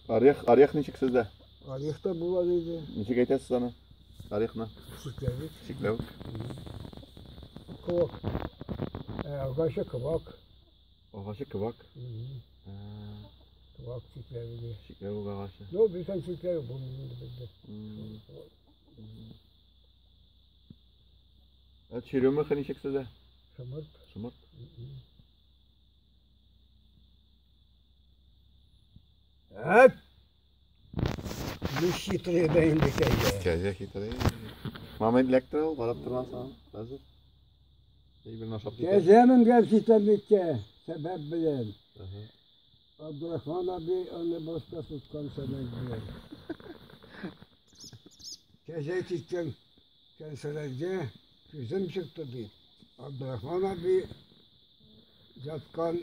Орех, орех ничек сездә? Орех та була диде. Ничек әйтәсез аны? Орехны? Чикләвек. Чикләвек. Квак. Агачы квак. Агачы квак. Квак чикләвеге. Чикләвек агачы. Ну, бүтән чикләвек булмый инде бездә. Ә черемуха ничек сездә? Шомырт. Шомырт. Әп! Ну, хитрый да инде кәҗә. Кәҗә хитрый. Мама эләктерә ул, карап тормасаң, хәзер. Әйберне ашап китә. Кәҗә менгән читәнлеккә сәбәп белән. Абдурахман абый аны башка тоткан сәбәп белән. Кәҗә киткән кәнсәләргә күзем чыкты дип. Абдурахман абый яткан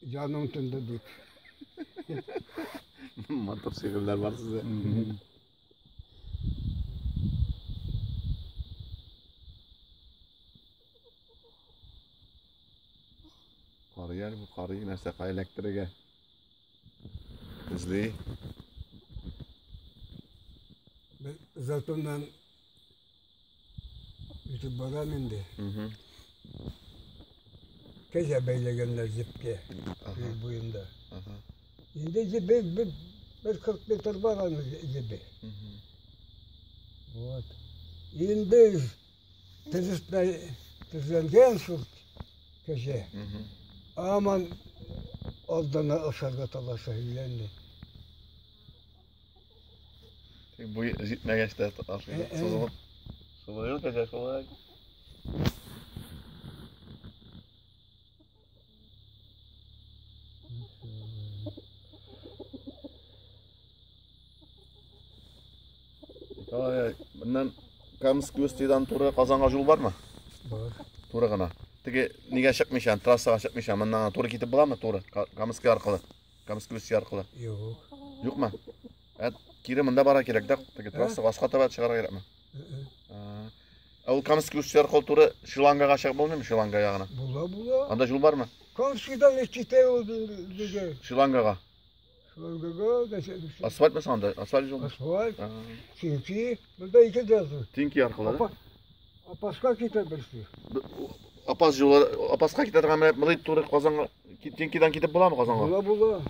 җаным тынды дип. Матур шигырьләр бар сездә. Карый әле бу карый нәрсә кая эләктерергә. Эзли. Без Затоннан үтеп барам инде. Кәҗә бәйләгәннәр җепкә, юл буенда. Инде җебе бер 40 метр бар аның җебе. Вот. Инде тезләнгән шул кәҗә. Аман алдына ашарга талаша өйләнде. Бу җитмәгәч тә ашый. Сузылып. Шулай ул кәҗә шулай. Николай, моннан Камский Устьедан туры Казанга юл бармы? Бар. Туры гына. Теге нигә чыкмыйча, трассага чыкмыйча, моннан туры китеп буламы? Туры. Камский аркылы. Камский Устье аркылы. Юк. Юкмы? Ә кире монда бара кирәк дә, теге трассага аска таба чыгарга кирәкме? Ә ул Камский Устье аркылы туры Шри-Ланкага чыгып булмыймы, Шри-Ланка ягына? Була, була. Анда юл бармы? Камскийдан китә ул диге. Шри-Ланкага. Шри-Ланкага да. Асфальтмы соң анда? Асфальт юлмы? Асфальт. Тинки, монда ике дәрте. Тинки аркылы. да? Апаска китә берсе. Апас юлы, Апаска китә торган менә мондай туры Казанга, Тинкидан китеп буламы Казанга? Була, була.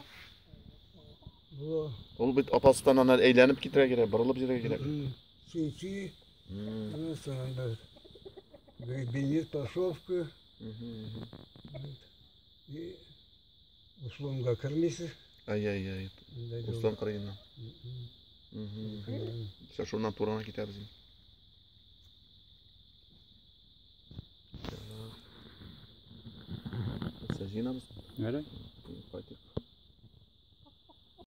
Була. Ул бит Апастан аннан әйләнеп китәргә кирәк, борылып җитәргә кирәк. Тинки, аннан соң анда Бенир Ташовка. И Услонга кермисез. Ай-яй-яй. Услон кырыеннан. Всё, шуннан туры гына китәбез инде. Нәрсә җыенабыз? Нәрә?